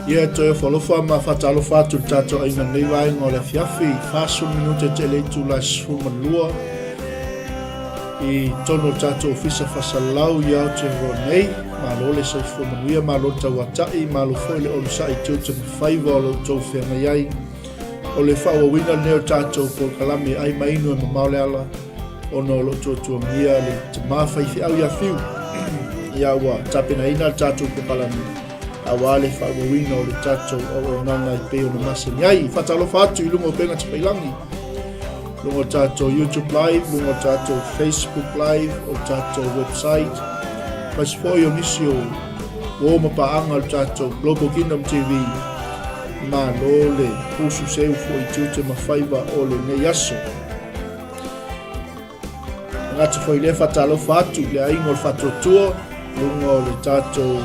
Ia e toe ofo ma faatalofa atu i le tatou aiga i lenei vaega o le afiafi, 40 minute e tele itula e 12 i totonu o le tatou ofisa faasalalau i Aotearoa nei. Malo le soifua manuia, malo le tauatai, malo foi le onosai i tiute ma faiva o lo outou feagai ai. O le faaauauina lenei o le tatou polokalame Ai ma Inu e Mamao le Ala, ona o lo o tuatuagia le tama faifeau ia Fiu. Ia ua tapenaina le tatou polokalame aua le faaauauina o le tatou auaunaga e pei ona masani ai. Faatalofa atu i luga o upega tafailagi, luga o tatou YouTube Live, luga o tatou Facebook Live, o tatou website, aemaise foi o nisi o uo ma paaga o le tatou Global Kingdom TV. Malo le pusu seu foi i tiute ma faiva o lenei aso. Gata foi lea faatalofa atu i le aiga o le Faatuatua, luga o le tatou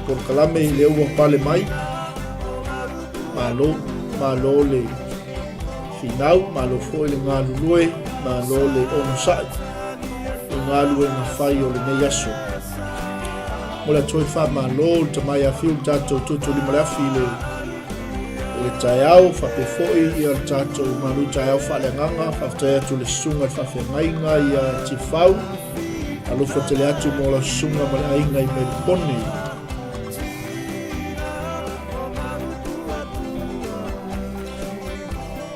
polokalame i lea ua pale mai. Malo, malo le finau, malo foi le galulue, malo le onosai i galuega fai o lenei aso. Mo le atu foi faamalo le tama ia Fiu le tatou tutu lima le afi i le i le taeao, faapea foi ia le tatou malu taeao faaleagaga. Faafetai atu i le susuga i le faafeagaiga ia Tifau. Alofa tele atu mo lau susuga ma le aiga i Melipone.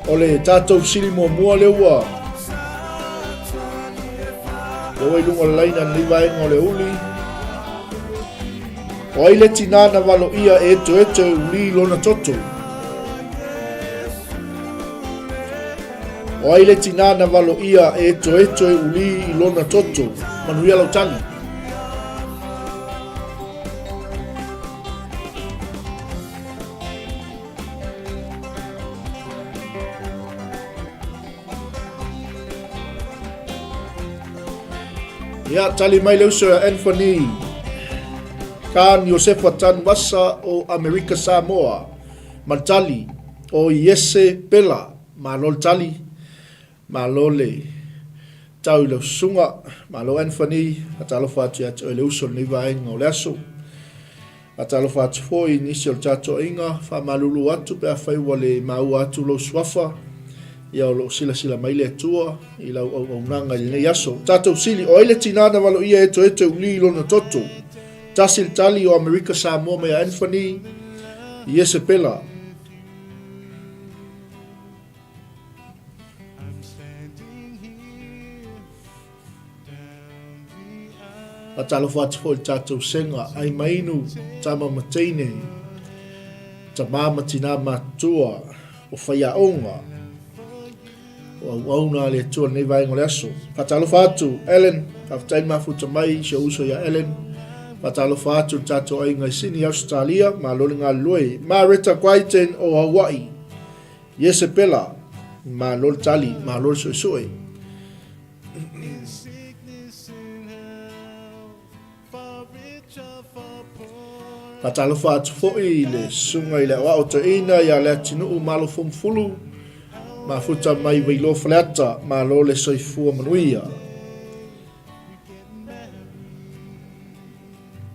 O le tatou sili muamua lea ua lea ua i luga o le laina lenei vaega o le uli. O ai le tinā na valoia e etoeto e ulī lona toto? O ai le tinā na valoia e etoeto e ulī i lona toto? Manuia lau tali. Ia, tali mai le uso ia Anthony Kan Iosefa Tanuvasa o Amerika Samoa. Ma le tali, o Iese Pela. Malo le tali, malo le tau i lau susuga. Malo Anthony, faatalofa atu ia te oe le uso i lenei vaega o le aso. Faatalofa atu foi i nisi o le tatou aiga, faamalulu atu pe afai ua le maua atu lou suafa, ia o lo o silasila mai le Atua i lau auaunaga i lenei aso. Tatou sili, o ai le tinā na valoia e etoeto e uli i lona toto? Tasi le tali o Amerika Samoa mai a Anthony Iesepela. Faatalofa atu foi i le tatou sega, ai mainu, tama ma teine, tamā ma tinā matutua, o faiaoga, o auauna a le Atua i lenei vaega o le aso. Faatalofa atu, Ellen, faafetai le mafuta mai i si ou uso ia Ellen. Faatalofa atu i le tatou aiga i Sydney, Ausetalia, malo le galulue. Mareta Crichton o Hawaii, Iesepela, malo le tali, malo le suesue. Faatalofa atu foi i le susuga i le aoao toeaina ia Leatinuu Malofomufulu, mafuta mai Vailoa Faleata, malo le soifua manuia.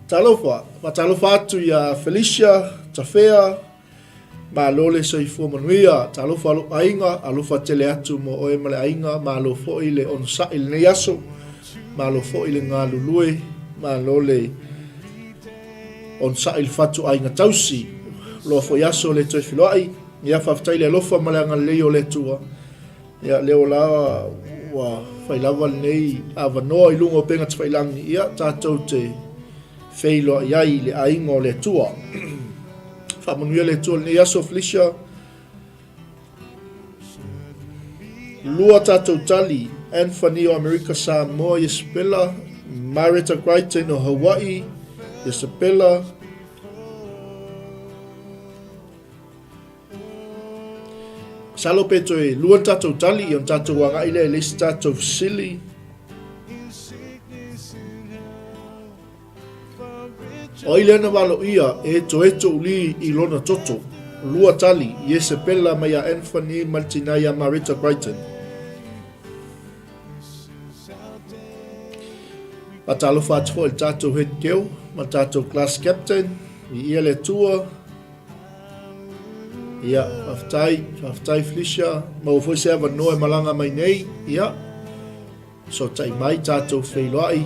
Talofa, faatalofa atu ia Felicia Tafea, Malo le soifua manuia, talofa lou aiga, alofa tele atu mo oe ma le aiga, malo foi le onosai i lenei aso, malo foi le galulue, malo le onosai i le fatu aiga tausi, loa foi aso le toe filoai, ia faafetai le alofa ma le agalelei o le Atua, ia lea o la ua fai lava lenei avanoa i luga o upega tafailagi, ia tatou te feiloai ai i le aiga o le Atua. Faamanuia le Atua i lenei aso, Felicia. Lua tatou tali, Anthony o Amerika Samoa, Isabella, Mareta Crichton o Hawaii, Isabella, Masalo pe toe lua le tatou tali, ia ona tatou agai lea i le isi tatou fesili. O ai lea na valoia e etoeto uli i lona toto? Lua tali, Iesepela mai ia Anthony ma le tina ia Mareta Brighton. Faatalofa atu foi i le tatou head girl ma le tatou class captain. Viia le Atua. Ia, faafetai, faafetai Felicia, maua foi se avanoa e malaga mai nei, ia, fesootai mai tatou feiloai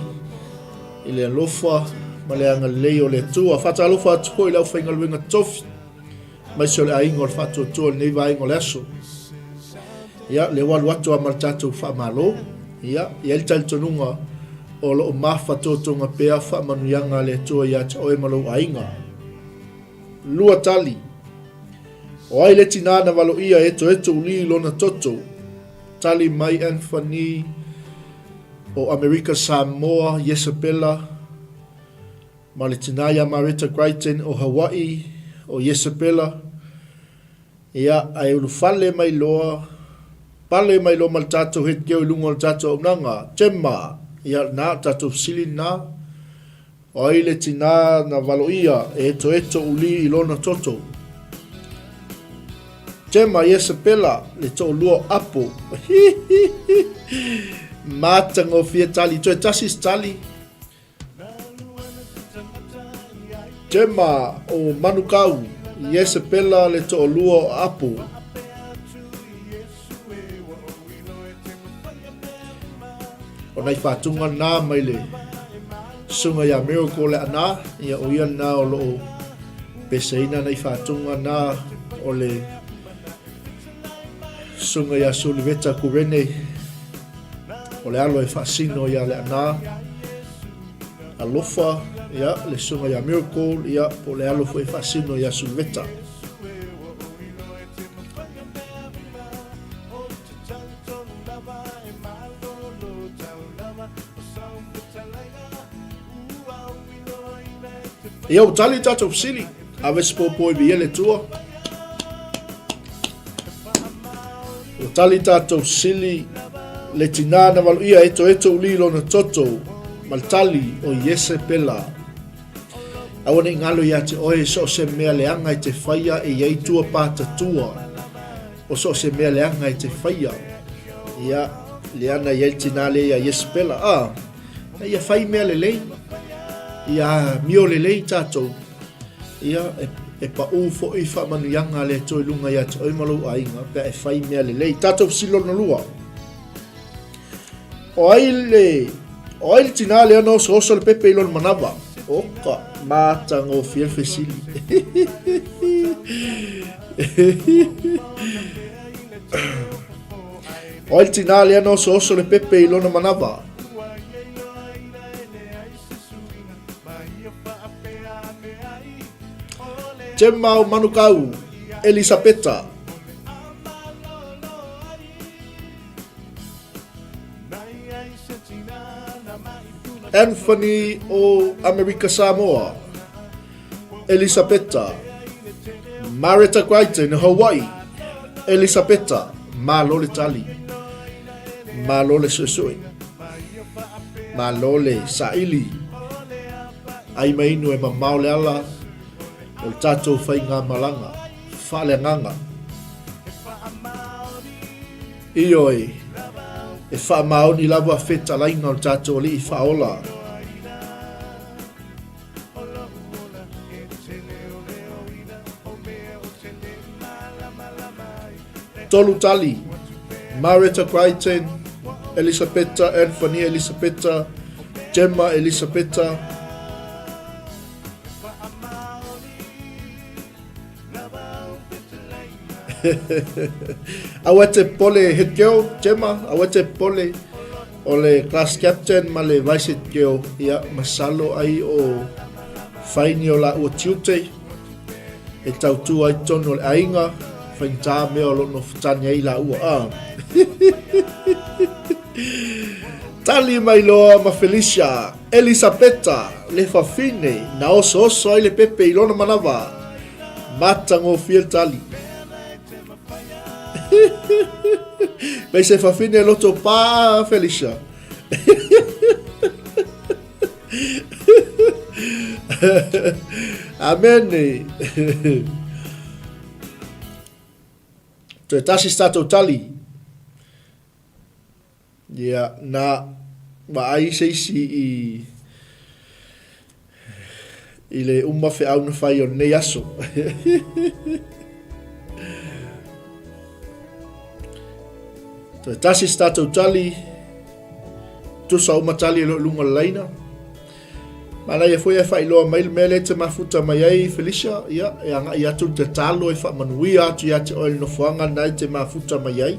i le alofa ma le agalelei o le Atua. Faatalofa atu foi i le aufaigaluega tofi, aemaise o le aiga o le faatuatua i lenei vaega o le aso. Ia, lea ua alu atu lava ma le tatou faamalo. Ia, e i ai le talitonuga o lo o mafatotoga pea faamanuiaga a le Atua ia te oe ma lou aiga. Lua tali. O ai le tinā na valoia e etoeto uli i lona toto? Tali mai Anthony o Amerika Samoa, Iesabela, ma le tinā iā Mareta Crichton o Hawaii, o Iesabela. Ia, ae ulufale mai loa, pale mai loa ma le tatou head girl i luga o le tatou auaunaga, Gemma. Ia, lena, o le tatou fesili lena. O ai le tinā na valoia e etoeto uli i lona toto? Gemma Iesabela, le toʻolua o Apo. Matagofie tali. Toe tasi se tali. Gemma o Manukau, Iesabela le toʻolua o Apo. O nai faatuga na mai le susuga ia Miracle Leaana, ia o ia na o loo peseina nai faatuga na o le susuga ia Suliveta Kurene, o le alo e faasino ia Leaana. Alofa, ia, le susuga ia Miracle, ia, po o le alo foi e faasino ia Suliveta. Ia ua tali tatou fesili. Ave se popo i viia le Atua. Ua tali tatou fesili le tinā na valoia etoeto uli lona toto ma le tali o Iesepela. Aua ne i galo ia te oe so o se mea leaga e te faia e i ai tua patatua o so o se mea leaga e te faia. Ia, leana i ai le tinā lea ia Iesepela. Ah, ia fai mea lelei. Ia mio lelei tatou. Ia, e, e paʻū foi faamanuiaga a le Atua i luga ia te oe ma lou aiga pe a e fai mea lelei. Tatou fesili lona lua. O ai le, o ai le tinā lea na osooso le pepe i lona manava? Oka, matagofie le fesili. O ai le tinā lea na osooso le pepe i lona manava? Gemma o Manukau, Elisapeta. Anthony o Amerika Samoa, Elisapeta, Mareta Crichton o Hawaii, Elisapeta, malo le tali, malo le suesue, malo le saili, ai ma inu e mamao le ala o le tatou faigamalaga faaleagaga. Ioe, e faamaoni lava fetalaiga o le tatou Alii Faaola. Tolu tali, Mareta Crichton, Elisapeta, Anthony Elisapeta, Gemma Elisapeta, Aua te pole head girl, Gemma, aua te pole o le class captain ma le vice head girl, ia, masalo ai o faini o laua tiute e tautua ai tonu o le aiga, faigata mea o lo o nofotani ai laua. Ah. Tali mai loa ma Felicia, Elisapeta, le fafine, na osooso ai le pepe i lona manawa. Matagofie le tali. Pei se fafine loto pā, Felicia. Amene. Toe tasi se tatou tali. Ia, na vaai se isi i, i le uma feau na fai o lenei aso. Toe tasi se tatou tali, tusa uma tali e lo lunga le laina. Manaia foi e faailoa mai le mea lea e te mafuta mai ai Felicia, ia, e agai atu le tatalo e faamanuia atu ia te oe le nofoaga lena e te mafuta mai ai.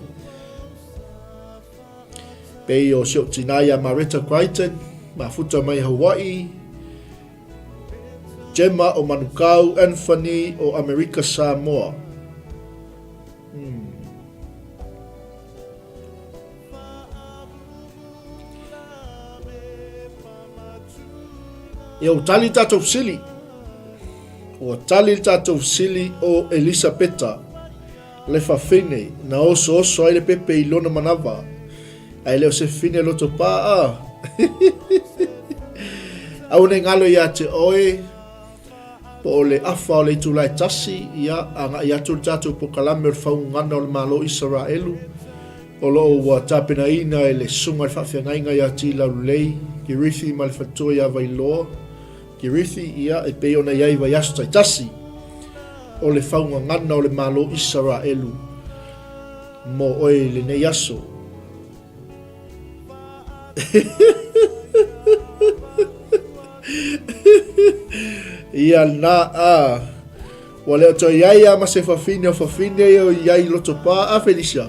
Pei o si ou tinā ia Maretta Crichton, mafuta mai Hawaii, Gemma o Manukau, Anthony o Amerika Samoa. Ia ua tali le tatou fesili. Ua tali le tatou fesili o Elisapeta le fafine na osooso ai le pepe i lona manava. Ae le o se fafine loto pā a. Aua ne i galo ia te oe po o le afa o le itula e tasi, ia agai atu le tatou pokalame o le faugugana o le Malo Isaraelu. O lo o ua tapenaina e le Susuga i le Faafeagaiga ia Tilaulelei Kirithi ma le Faletua ia Vailoa Kirithi, ia, e pei ona i ai i vaiaso taitasi o le faugagana o le Malo Isaraelu mo oe i lenei aso. Ia lena, a. Ua le o toe i ai a ma se fafine o fafine ia o i ai i Lotopā a Felicia.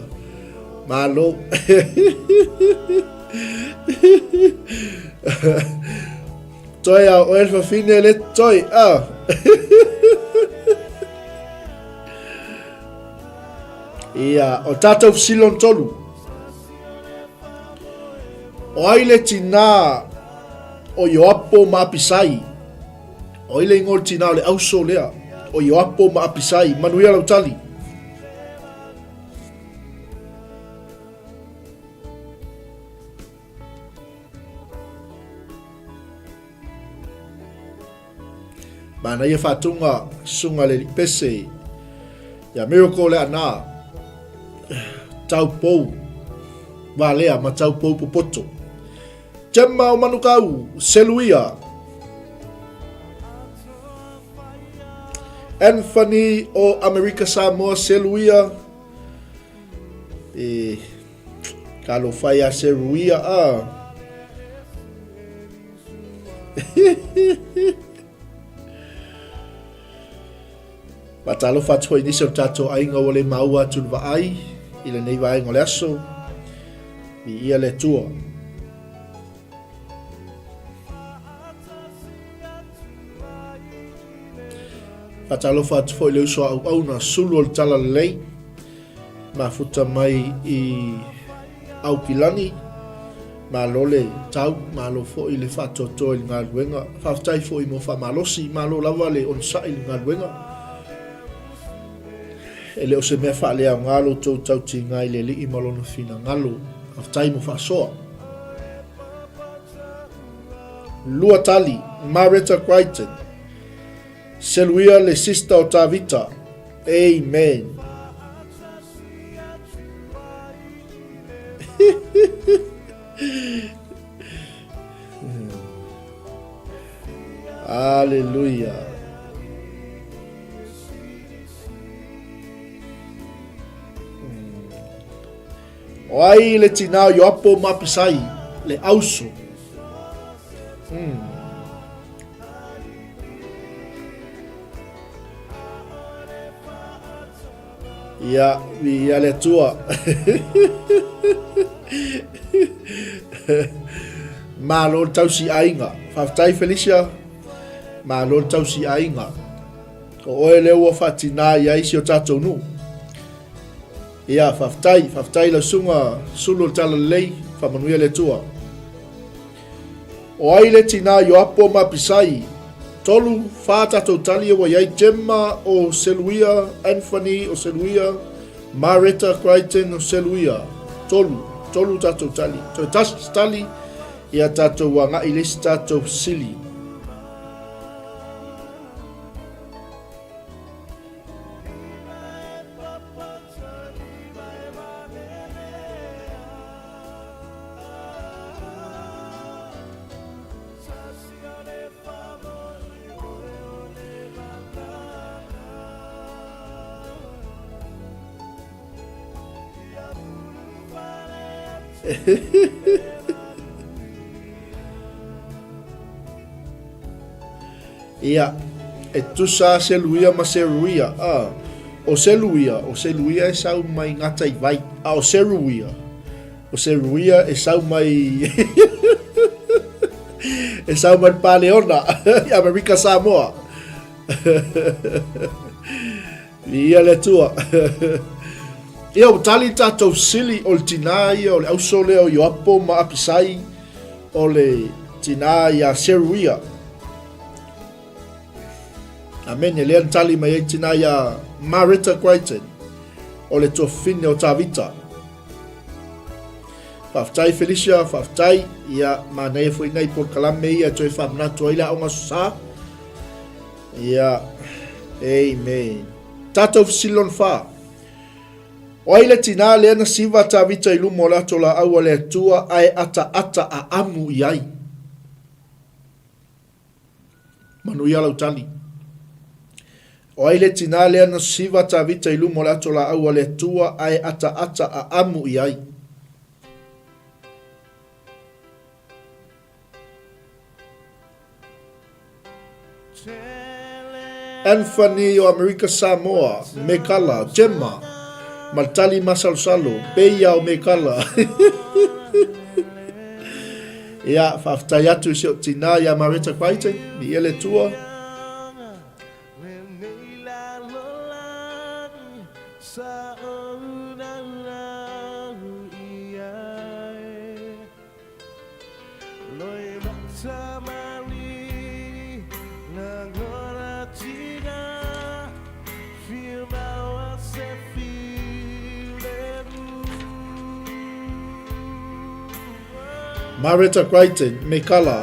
Malo. Toe a oe le fafine le toe a. Ia, o tātou silon tolu. O ai le tinā o Ioapo ma Apisai. O ai le ingoa o le tinā o le auso lea, o Ioapo ma Apisai. Manuia lau tali. Manaia faatuga susuga le lipese ia Miracle le ana tau pou valea ma tau pou popoto. Gemma o Manukau, Seluia. Anthony o Amerika Samoa, Seluia. E, talofa ia Seluia, a. Faatalofa atu foi i nisi o le tatou aiga ua le maua atu le vaai i lenei vaega o le aso. Viia le Atua. Faatalofa atu foi i le uso a auauna sulu o le Talalelei, mafuta mai i Aukilani. Malo le tau, malo foi le faatoatoa i le galuega. Faafetai foi mo faamalosi, malo lava le onosai i le galuega. E le o se mea faaleaoga lo outou tautiga i le Alii ma lona finagalo. Faafetai mo faasoa. Lua tali, Maretta Crichton. Seluia le sister o Tavita. Amen. Aleluia. O ai le tinā o Ioapo ma Apisai, le auso. Ia, viia le Atua. Malo le tausi aiga. Faafetai Felicia. Malo le tausi aiga. O oe lea ua faatinā i ai si o tatou nuu. Ia, faafetai, faafetai lau susuga Sulu o le Talalelei, faamanuia le Atua. O ai le tinā Ioapo ma Apisai? Tolu, whā tatou tali e ua i ai Gemma o Seluia, Anthony o Seluia, Mareta Crichton o Seluia. Tolu, tolu tatou tali. Toe tasi tali, ia tatou agai le isi tatou fesili. Ia, e tusa a Seluia ma Seruia. Ah, o Seluia, o Seluia e sau mai Ngataivai. A o Seruia, o Seruia e sau mai e sau mai Paleona, Amerika Samoa. Ia le Atua. Ia, ua tali tatou sili o le tinā ia o le auso lea o Ioapo ma Apisai, o le tinā ia Seruia. Amene, lea na tali mai ai tinā ia Mareta Crichton, o le tuafafine o Tavita. Faafetai Felicia, faafetai. Ia, manaia foi nai polokalame ia e toe faamanatu ai le aoga aso sa. Ia, amen. Tatou fesili lona wha. O ai le tinā lea na siva Tavita i luma o le ato laau a le Atua ae ataata a amu i ai? Manuia lau tali. O ai le tinā lea na siva Tavita i luma o le ato laau a le Atua ae ataata a amu i ai? Anthony o Amerika Samoa, Mekala, Gemma, ma le tali masalosalo, peia o Mekala. Ia, faafetai atu i si ou tinā ia Mareta Crichton, i ele tua. Mareta Crichton, Mekala,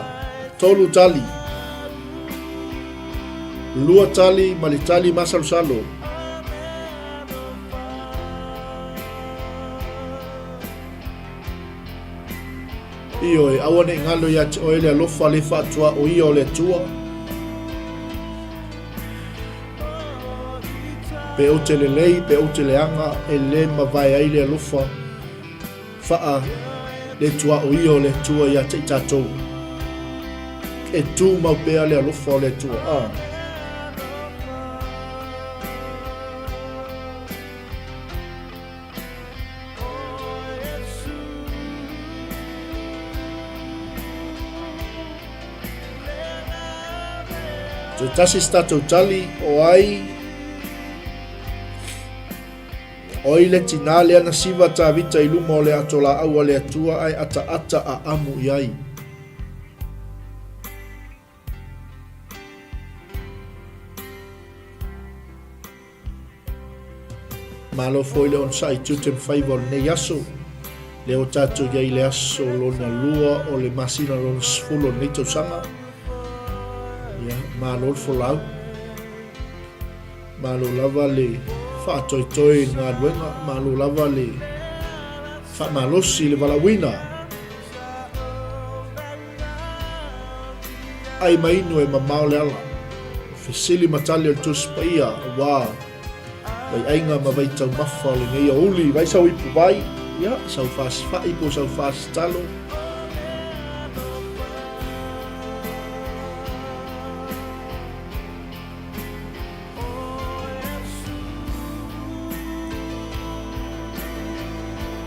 Tolu tali, Lua tali ma le tali masalosalo. Ioe, aua ne i galo ia te oe le alofa le faatua o ia o le Atua. Pe ou te lelei, pe ou te leaga, e le mavae ai le alofa faa le tuaoia o le Atua ia te i tatou. E tumau pea le alofa o le Atua. Ah. Toe tasi se tatou tali o ai O ai le tinā lea na siva Tavita i luma o le ato laau a le Atua ae ataata a amu i ai. Malo foi le onosai tiute ma faiva o lenei aso. Lea ua tatou i ai le aso lona lua o le masina lona 10 o lenei tausaga. Ia, malo le folau. Malo lava le faatoetoe i le galuega, malo lava le faamalosi i le valaauina. Ai ma inu e mamao le ala. Fesili ma tali o le Tusi Paia, aua vaiaiga ma vaitaumafa o lenei aoauli, vai sau ipu vai, ia, sau faasifa'i po o sau faasitalo.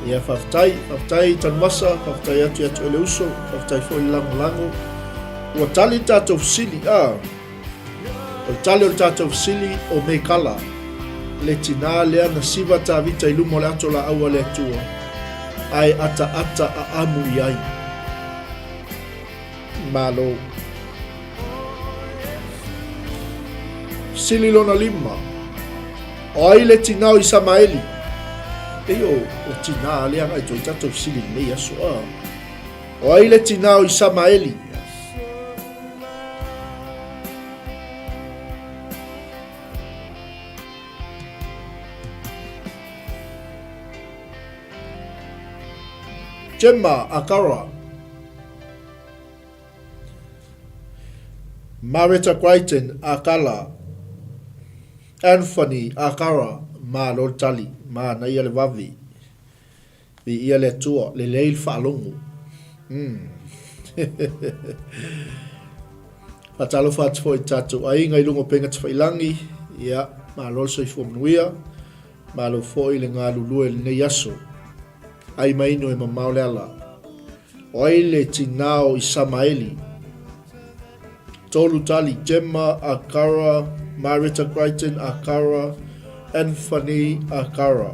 Ia, faafetai, faafetai Tanumasa, faafetai atu ia te oe le uso, faafetai foi le lagolago. Ua tali le tatou fesili, a. O le tali o le tatou fesili, o Mekala, le tinā lea na siva Tavita i luma o le ato laau a le Atua, ae ataata aamu i ai. Malo. Sili lona lima. O ai le tinā o Isamaeli? Pei o, o tinā lea agai toi tatou sili lenei aso. A. O ai le tinā o Isamaeli? Gemma Akara. Mareta Crichton, Akala, Anthony, Akara, malo le tali, manaia le vave. Viia le Atua, lelei le faalogo. Mm. Faatalofa atu foi i tatou aiga i luga o upega tafailangi. Ia, malo le soifua manuia. Malo foi le galulue i lenei aso. Ai ma inu e mamao le ala. O ai le tinā o Isamaeli? Tolu tali, Gemma Akara, Mareta Crichton Akara, Anthony Akara.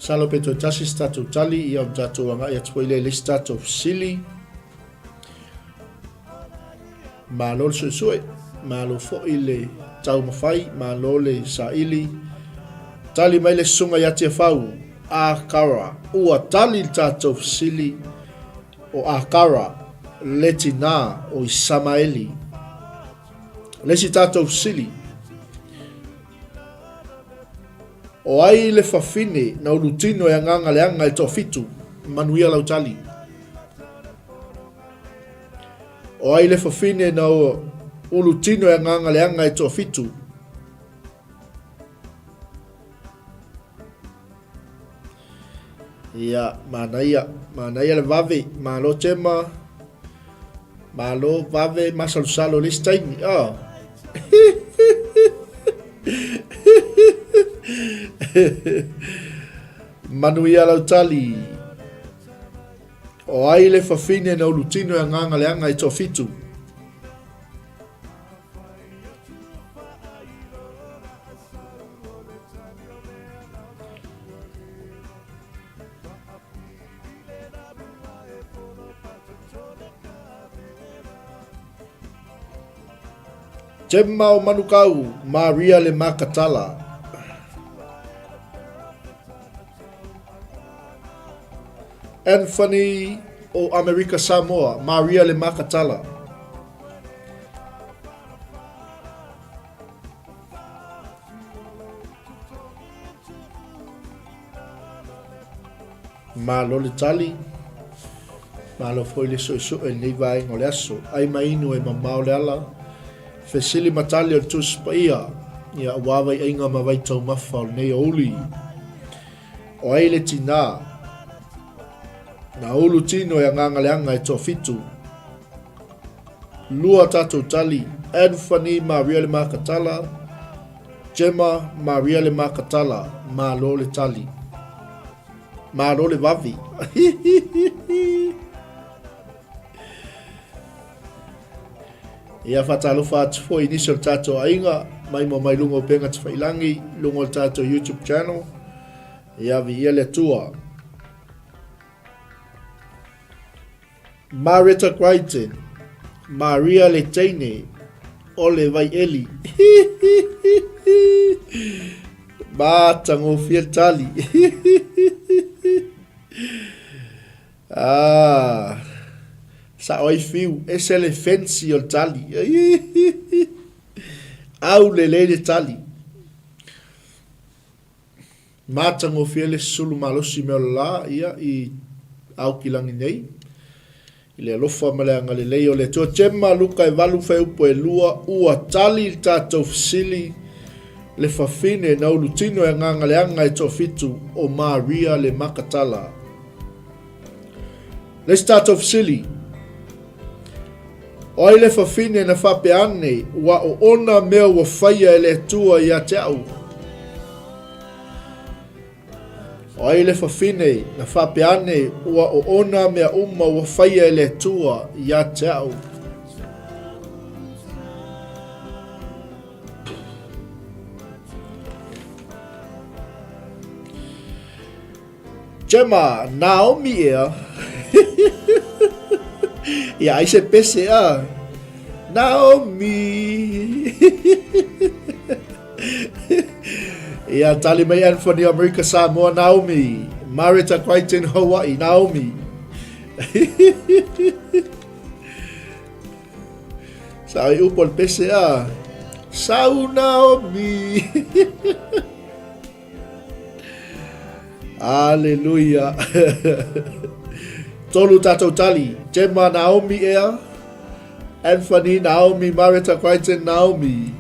Masalo pe toe tasi se tatou tali ia ona tatou agai atu foi lea i le isi tatou fesili. Malo le suesue, malo foi le taumafai, malo le saili. Tali mai le susuga ia Tiafau, Akara, ua tali le tatou fesili o Akara, le tinā o Isamaeli. Le isi tatou fesili, O ai le fafine na ulutino e agaga leaga e toafitu? Manuia lau tali. O ai le fafine na ulutino e agaga leaga e toafitu? Ia, manaia, manaia le vave, malo Tema, malo vave masalosalo le isi taimi. Oh. Manuia lau tali. O ai le fafine na ulutino e agaga leaga e toafitu? Gemma o Manukau, Maria le Makatala. Anthony o Amerika Samoa, Maria le Makatala. Malo le tali, malo foi le suesue i lenei vaega o le aso. Ai ma inu e mamao le ala, fesili ma tali o le Tusi Paia, ia aua vaiaiga ma vaitaumafa o lenei aoauli. O ai le tinā? Na ulu tino e agaga leaga e toafitu. Lua tatou tali, Anthony Maria le Makatala, Gemma Maria le Makatala, malo le tali. Malo le vave. Ia faatalofa atu foi i nisi o le tatou aiga mai ma mai luga o upega tafailangi, luga o le tatou YouTube channel. Ia viia le Atua. Mareta Crichton, Maria le teine o le Vaieli. Matagofie le tali. Ah, sao ai fiu, ese le fancy o le tali. Au lelei le tali. Matagofie le sulu malosi mea o le la, ia, i Aokilangi nei, i le alofa ma le agalelei o le Atua. Gemma Luka e valu fuaiupu e lua, ua tali le tatou fesili, le fafine na ulutino e agaga leaga e toafitu o Maria le Makatala. Le isi tatou fesili, O ai le fafine na faapea ane, ua oona mea ua faia e le Atua ia te au? O ai le fafine na faapea ane, ua oona mea uma ua faia e le Atua ia te au? Gemma, Naomi ea. Ia, ai se pese a. Naomi. Ia, tali mai Anthony Amerika Samoa, Naomi. Mareta Crichton Hawaii, Naomi. Sa ai upo le pese a. Sau Naomi. Aleluia. Tolu tatou tali, Gemma Naomi ea, Anthony Naomi, Mareta Crichton Naomi.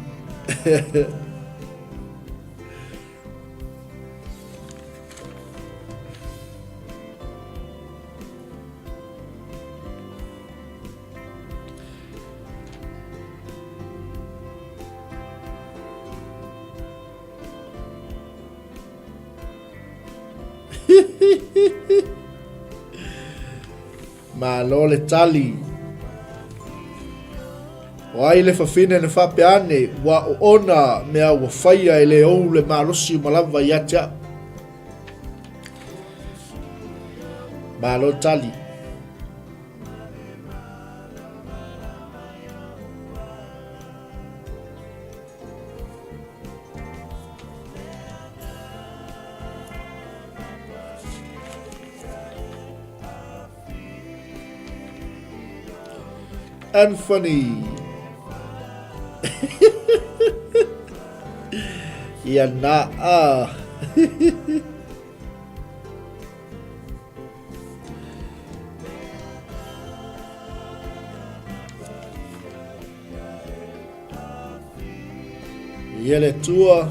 Malo le tali. O ai le fafine na faapea ane, ua oona mea ua faia e le ou le malosi uma lava ia te au. Malo tali. Anthony. Ia na a. Ia le Atua.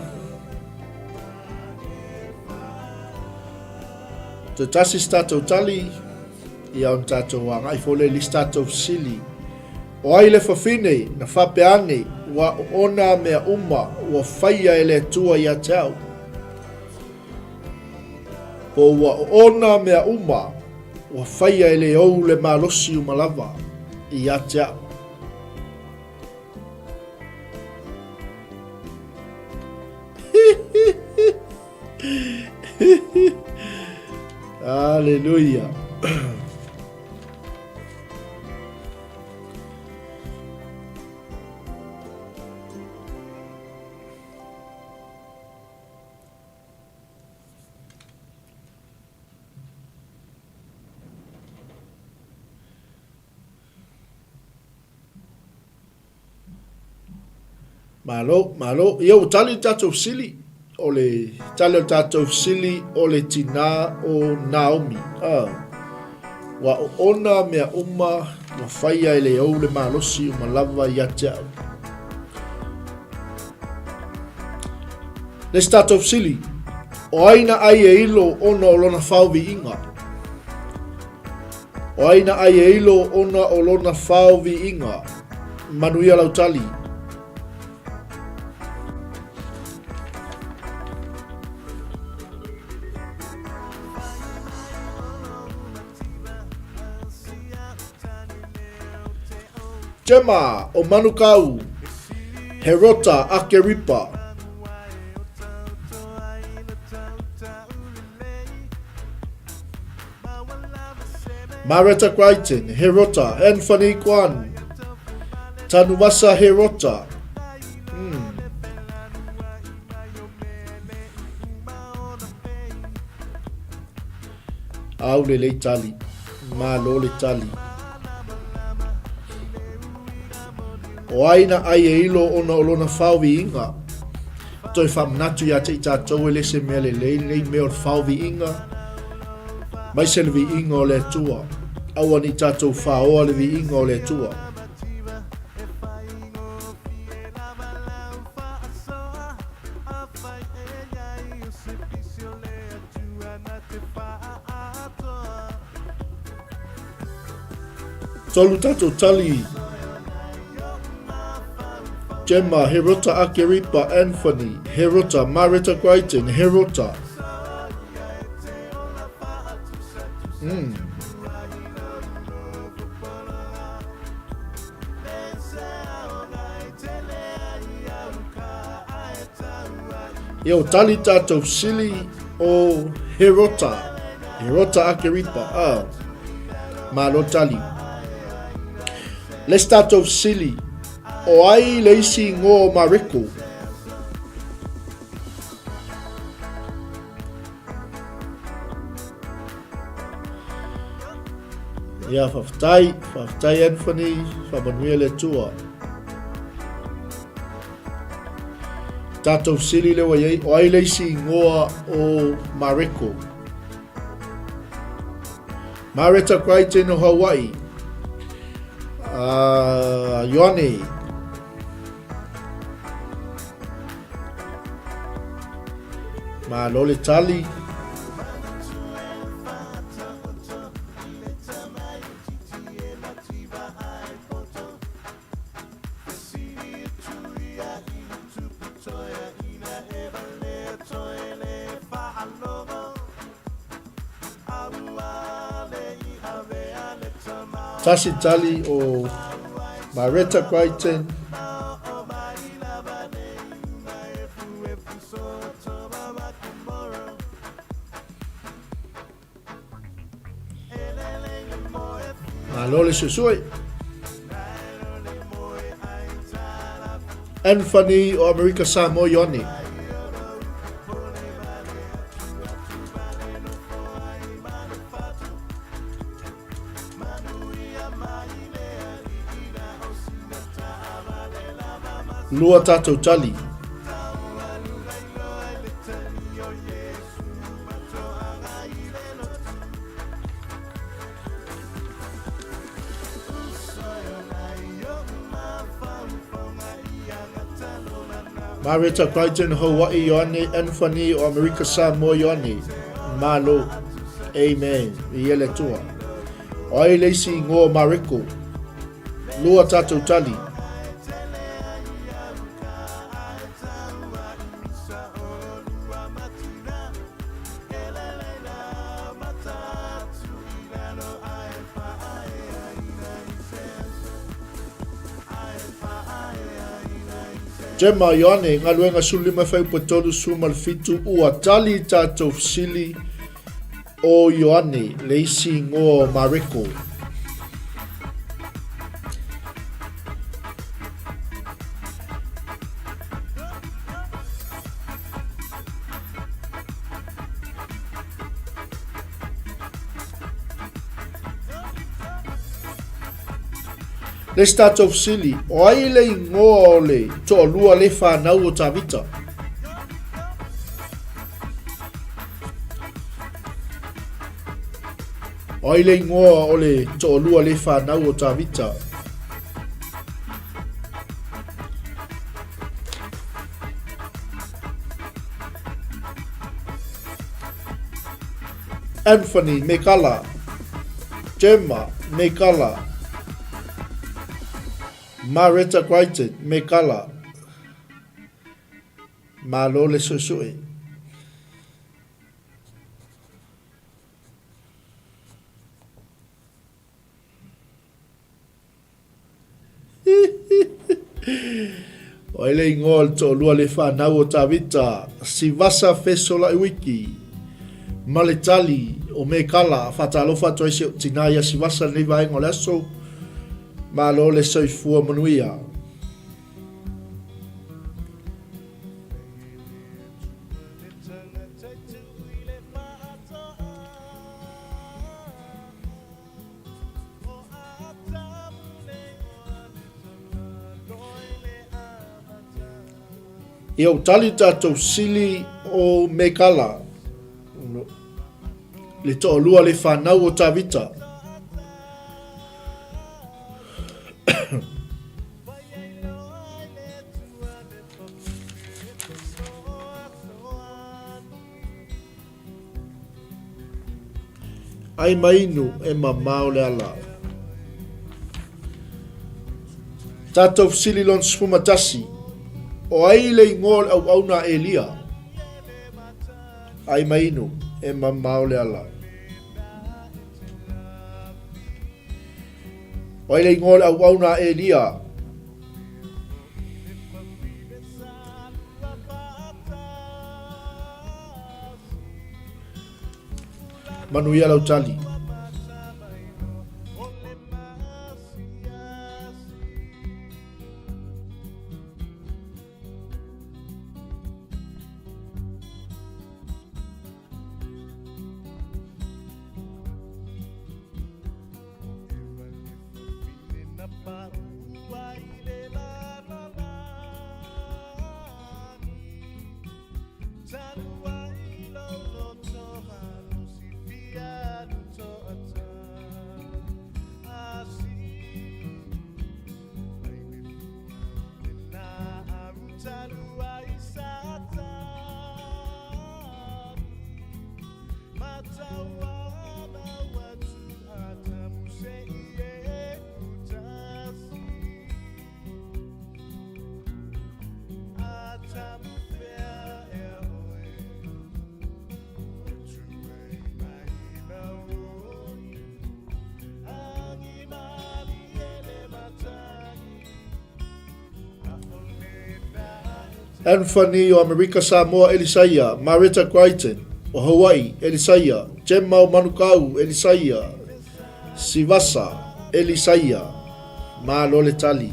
Toe tasi se tatou tali, ia ona tatou agai foi lea i le isi tatou fesili. O ai le fafine na faapea ane, ua oona mea uma ua faia e le Atua ia te au? Po ua oona mea uma ua faia e le ou le malosi uma lava ia te au? Aleluia. Malo, malo. Ia ua tali le tatou fesili. O le tali o le tatou fesili o le tinā o Naomi. Ah. Ua oona mea uma ua faia e le ou le malosi uma lava ia te au. Le isi tatou fesili. O ai na ai e ilo ona o lona faoviiga? O ai na ai e ilo ona o lona fao viiga? Manuia lau tali. Gemma, o Manukau, Herota Akeripa. Mareta Crichton, he rota. Anthony Kwan, Tanumasa he rota. Mm. Au le lei tali. Malo le tali. O ai na ai e ilo ona o lona whaoviinga. Toe faamanatu ia te i tatou e le se mea lelei lenei mea o le faoviiga, maise le viiga o le Atua. Aua ne i tatou faoa le viiga o le Atua. Tolu tatou tali. Gemma, Herota Akeripa, Anthony, Herota, Mareta Crichton, Herota. Mm. Ia o tali tātou sili o Herota. Herota Akeripa. Ah. Malo tali. Le isi tatou fesili, o ai le isi ingoa o Mareko? Ia, faafetai, faafetai Anthony, faamanuia le Atua. Tatou fesili lea ua i ai, o ai le isi ingoa o Mareko? Mareta Crichton o Hawaii. Ioane. Malo le tali. Tasi tali o Mareta Crichton. Malo le suesue. Anthony o Amerika Samoa Ioane. Lua tātou tali. Mareta Crichton Hawaii Ioane Anthony o Amerika Samoa Ioane Malo Amen I ele Atua O ai le isi ingoa o Mareko Lua tātou tali. Gemma Ioane, galuega 15 fuaiupu 37 ua tali tatou fesili o Ioane, le isi ingoa o Mareko. Le isi tatou fesili, o ai le ingoa o le toalua le whanau o Tavita? O ai le ingoa o le toalua le whanau o Tavita? Anthony Mekala, Gemma Mekala, Mareta Crichton Mekala, Malo le suesue. O ai le ingoa o le toalua le whanau o Tavita, Sivasa Fesolaiwiki, ma le tali o Mekala, whatalofa atu ai si o tina ia Sivasa lenei vaega o le aso, malo le soifua manuia. Ia ua tali tatou sili o Mekala, le toalua le fanau o Tavita. Ai ma inu e mamao le ala. Tatou fesili lona 11, O ai le ingoa o le auauna a Elia? Ai ma inu e mamao le ala. O ai le ingoa o le auauna a Elia? Manuia lau tali. Anthony o Amerika Samoa Elisaia, Mareta Crichton o Hawaii Elisaia, Gemma o Manukau Elisaia, Sivasa Elisaia. Malo le tali.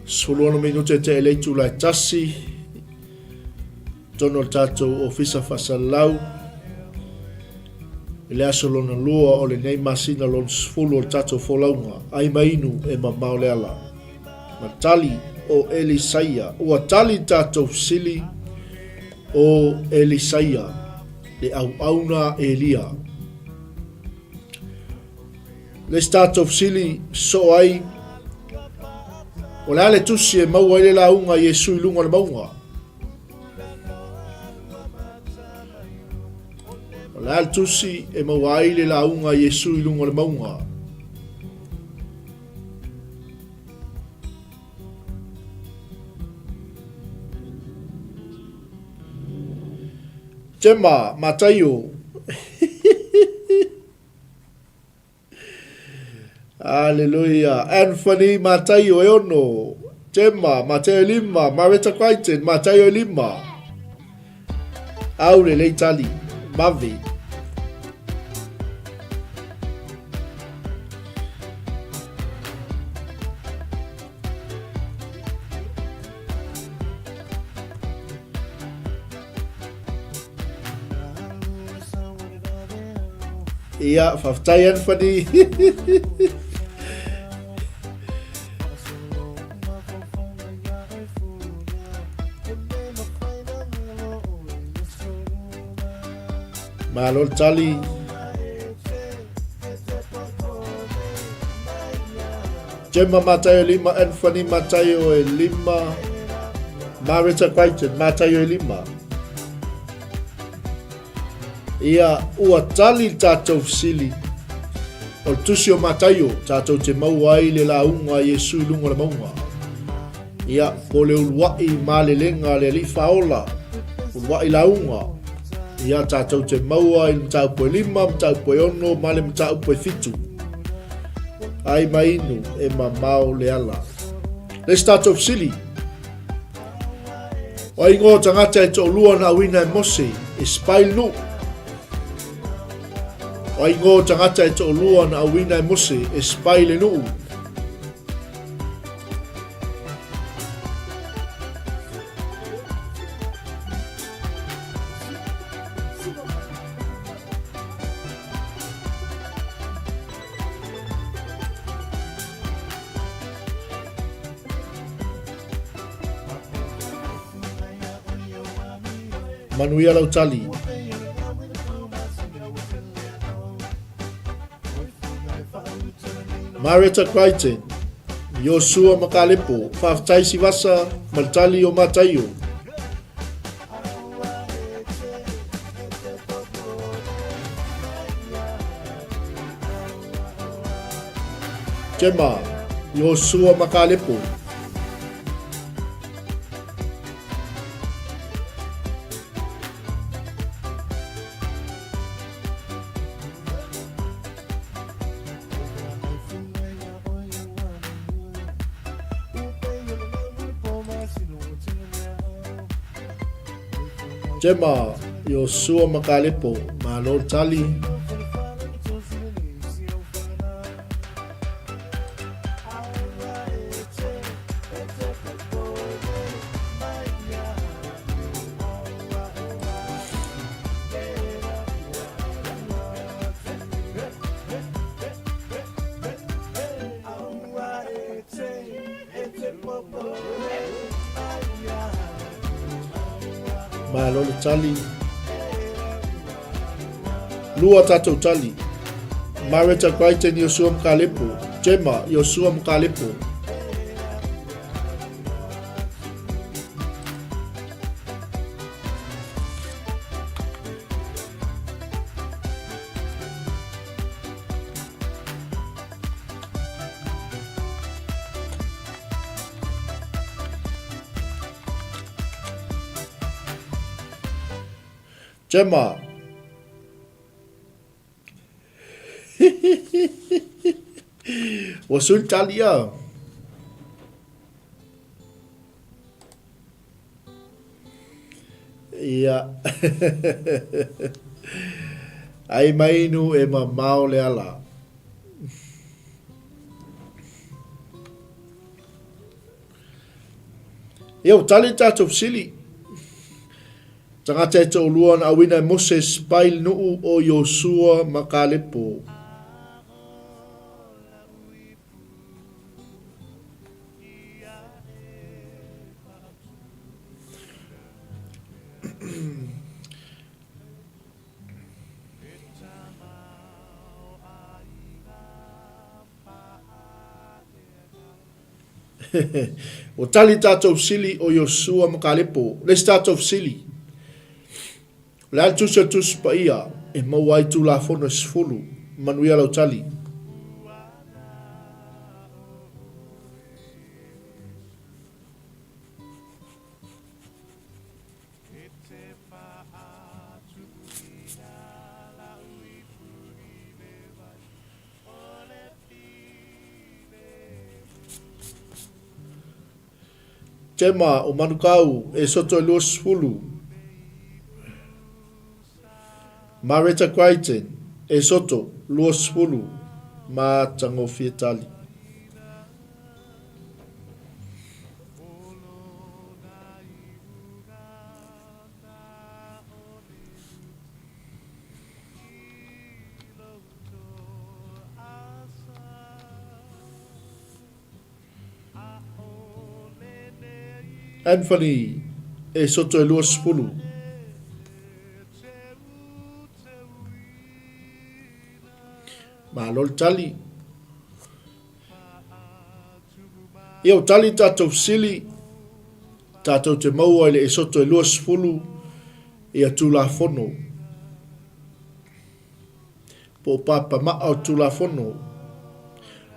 16 minute te ele itula e tasi. Tonu o le tatou Ofisa Faasalalau i le aso lona lua o lenei masina lona 10 o le tatou folauga, ai ma inu e mamao le ala. Ma tali o Elisaia. Ua tali tatou fesili o Elisaia, le auauna a Elia. Le isi tatou fesili soo ai, o le a le tusi e maua ai le lauga a Iesu i luga o le mauga? O le a le tusi e maua ai le lauga a Iesu i luga o le mauga? Tema, Mataio. Aleluia. Anthony Mataio e ono. Gemma Mateo e lima. Mareta Crichton Mataio e lima. Au le lei tali. Mavi. Ia, whawhetai Anthony. Malo le tali. Gemma Mataio e lima, Anthony Mataio e lima, Marita Crichton Mataio e lima. Ia, ua tali le tatou fesili. O le tusi o Mataio, tatou te maua ai le lauga a Iesu i luga o le mauga. Ia, po le uluai malelega a le Alii Faaola, uluai lauga. Ia, tatou te maua i le mataupu e lima, mataupu e ono, ma le mataupu e fitu. Ai ma inu e mamao le ala. Le isi tatou fesili. O ai ingoa o tagata e toalua na auina e Mose e sipai le nuu? O ai ingoa o tagata e toalua na auina e Mose e sipai le nuu? Manuia lau tali. Mareta Crichton, Iosua ma Kalepo, faafetai Sivasa ma le tali o Mataio. Gemma, Iosua ma Kalepo. Gemma, Iosua ma Kalepo, malo le tali. Malo le tali. Lua tatou tali. Mareta Crichton Iosua Mkalepo. Gemma Iosua Mkalepo. Gemma. Ua sui le tali a. Ia. Ai mainu e mamao le ala. Ia, ua tali le tatou fesili. Tagata e toalua na auina e Moses pai le nuu o Iosua ma Kalepo. Ua tali tatou fesili o Iosua ma Kalepo. Le isi tatou fesili, O le a le tusi o le Tusi Paia e maua ai Tulafono e 10? Manuia lau tali. Tema o Manukau e soto e 20. Mareta Crichton e soto 20. Matagofie tali. Anthony e soto e 20. Malo le tali. Ia o tali tatou fesili, tatou te maua i le Esoto e 20 ia Tulafono. Po o Papa Maa o Tulafono.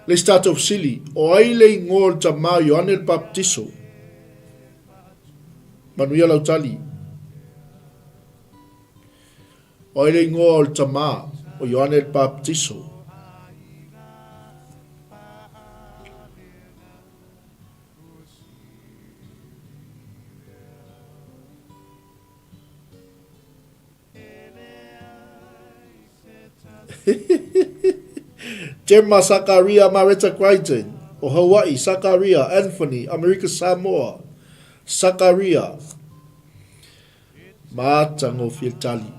Le isi tatou fesili, o ai le igoa o le tama o Ioane le Papatiso? Manuia lau tali. O ai le igoa o le tama o Ioane le Papatiso? Gemma Sakaria Mareta Crichton, o Hawaii, Sakaria Anthony, Amerika Samoa, Sakaria. Matagofie tali.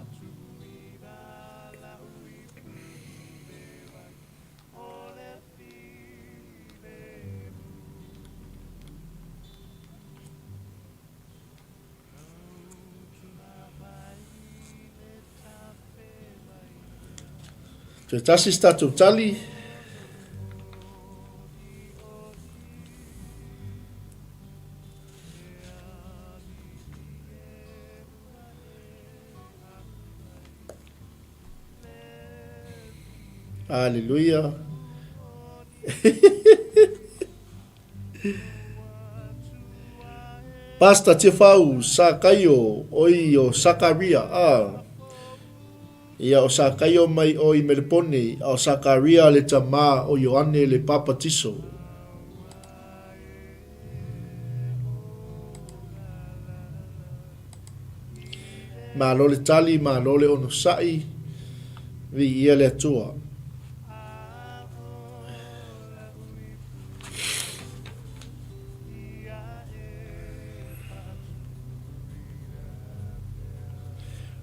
Toe tasi se tatou tali. Aleluia. Pastor Tiafau Sakaio oi o Sakaria a ia o Sakaio mai o i Melepone a o Sakaria le tama o Ioane le Papatiso. Malo le tali, malo le onosai, viia le Atua.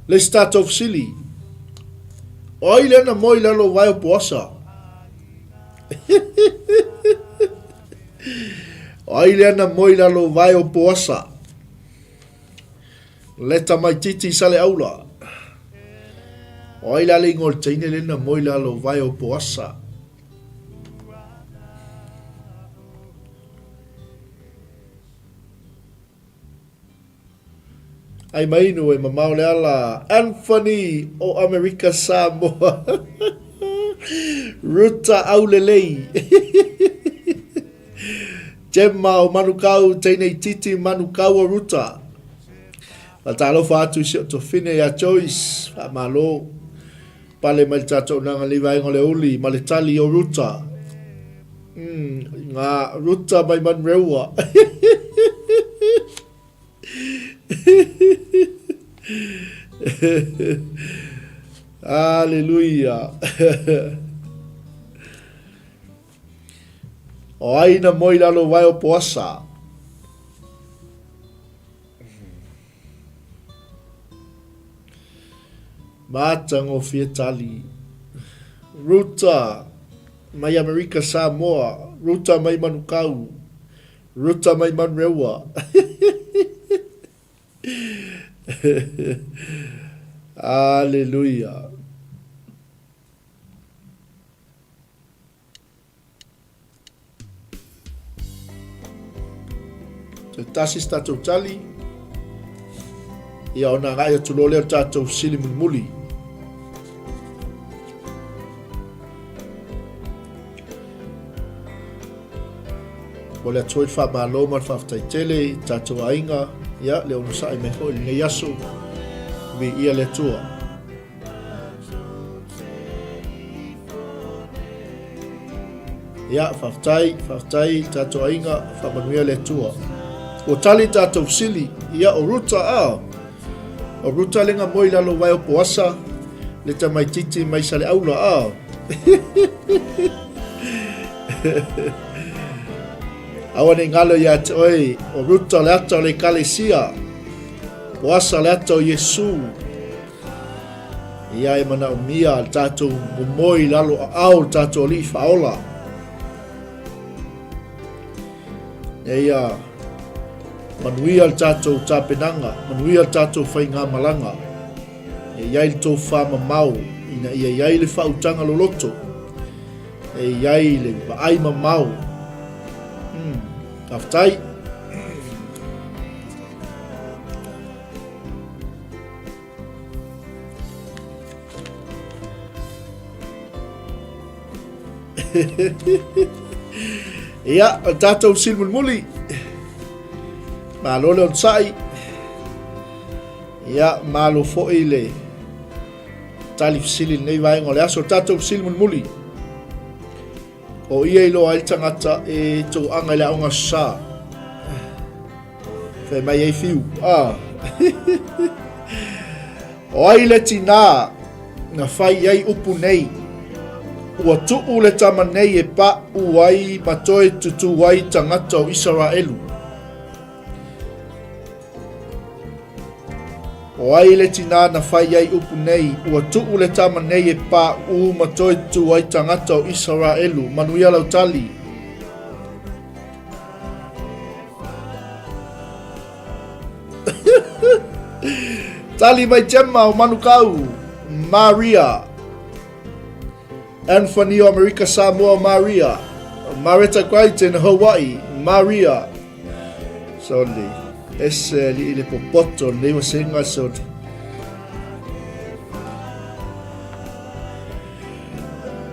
Le isi tatou fesili, o ai lea na moe i lalo o vae o Poasa? O ai lea na moe i lalo o vae o Poasa? Leta mai Titi Saleaula. O ai la le ingoa o le teine lea na moe i lalo o vae o Poasa? Ai mainu e mamao le ala Anthony o Amerika Samoa Ruta Aulelei Gemma o Manukau Teinei Titi Manukau o Ruta Faatalofa atu i si o tofine ia Joyce Faamalo Pale mai le tatou naga nei vaega o le uli ma le tali o Ruta. Ngā Ruta mai Manurewa. Aleluia. O ai na moe i lalo wae o Poasa? Matagofie tali. Ruta mai Amerika Samoa, Ruta mai Manukau, Ruta mai Manurewa. Aleluia. Toe tasi se tatou tali. Ia ona agai atu loa lea o le tatou sili mulimuli. Mo le atu le faamalo ma le faafetai tele i tatou aiga, ia le onosai mai foi i lenei aso. Viia le Atua. Ia, faafetai, faafetai i tatou aiga, faamanuia le Atua. Ua tali tatou fesili, ia o Ruta a. O Ruta le nga moe i lalo wae o Poasa, le tamaititi mai Saleaula a. Aua ne i galo ia te oe, o Ruta o le ata o le Ekalesia, Poasa le ata o Iesu. Ia e manaomia le tatou momoe i lalo aao o le tatou Alii Faaola. Ia manuia le tatou tapenaga, manuia le tatou faigamalaga. Ia i ai le tofa mamao ina ia i ai le faautaga loloto. E i ai le vaai mamao. Faafetai. Ia, o le tatou fesili mulimuli. Malo le onosai. Ia, malo foi le tali fesili i lenei vaega o le aso. O le tatou fesili mulimuli. O ia iloa ai le tagata e toaga i le aoga sa. Fai mai ai Fiu. Ah. O ai le tinā na fai i ai upu nei, Ua tuu le tama nei e paʻu ai ma toe tutū ai tagata o Isaraelu. O ai le tinā na fai i ai upu nei, Ua tuu le tama nei e paʻu ma toe tutū ai tagata o Isaraelu. Manuia lau tali. Tali mai Gemma o Manukau, Maria. Anthony o Amerika Samoa, Maria. Mareta Crichton, Hawaii, Maria. Sorry. Ese li le popoto nei wa senga sorry.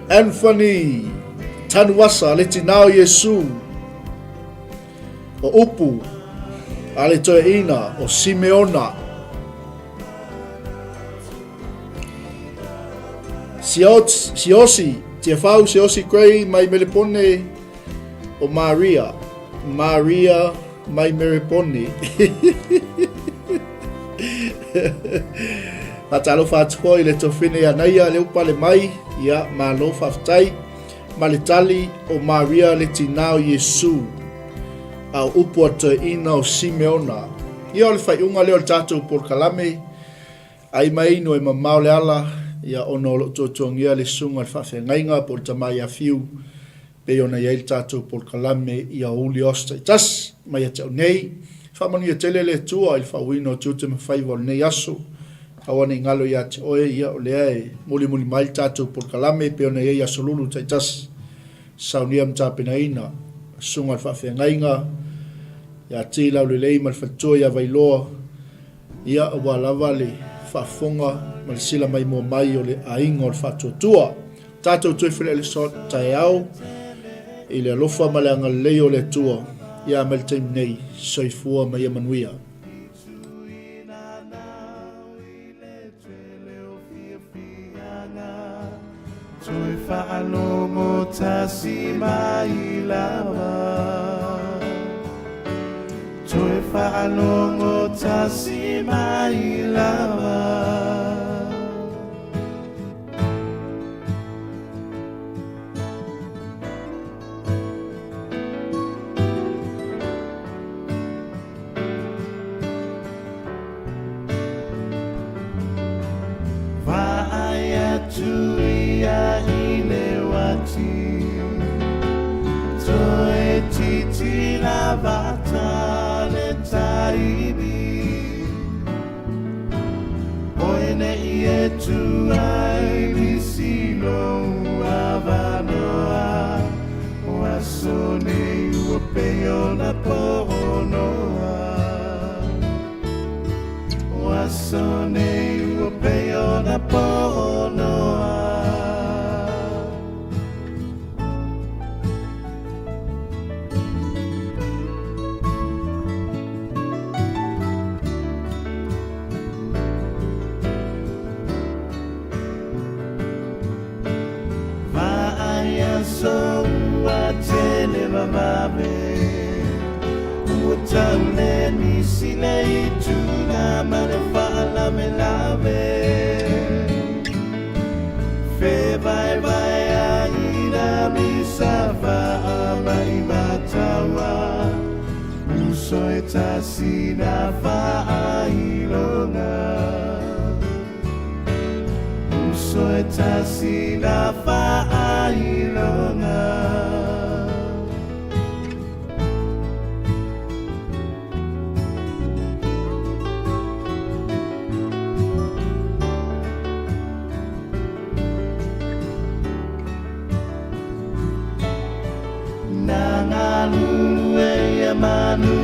Anthony Tanuasa le tinao Iesu. O upu a le toeaina o Simeona. Siosi, Tiafau Siosi Gray mai Melepone o Maria. Maria mai Merepone. Faatalofa atu foi i le tofine ia Naia le upale mai, ia malo faafetai. Ma le tali o Maria le tinā o Iesu, a o upu a toeaina o Simeona. Ia o le faaiuga lea o le tatou polokalame, ai mai inu e mamao le ala, ia ona o lo o tuatuagia le susuga i le faafeagaiga po o le tama ia Fiu, pei ona i ai le tatou polokalame i aoauli o aso taitasi mai ia te au nei. Faamanuia tele le Atua i le faauuina o tiute ma faiva o lenei aso. Aua ne i galo ia te oe, ia o lea e mulimuli mai le tatou polokalame pei ona i ai aso lulu taitasi. Saunia ma tapenaina, Susuga i le Faafeagaiga ia Ti Laulelei ma le Faletua ia Vailoa, ia aua lava le faafofoga ma le sila maimoa mai o le aiga o le Faatuatua. Tatou toe feiloai i le aso taeao i le alofa ma le agalelei o le Atua. Ia mai le taimi nei, soifua ma ia manuia. Toe faalogo tasi mai. lava. Toe faalogo tasi mai lava. Vaai atu ia i le uati, toeitiiti lavata le taimi. Oe nei e tuai misi lou avanoa, o aso nei ua pei ona ponoa. O aso nei ua pei ona ponoa. Vaai aso ua tele vavave, ua tau le misi le itula ma le faalavelave. Fevaevaeaʻi misa faamaʻimataua, uso e tasi na faailoga. Uso e tasi na faailoga. Na galulue ia manu.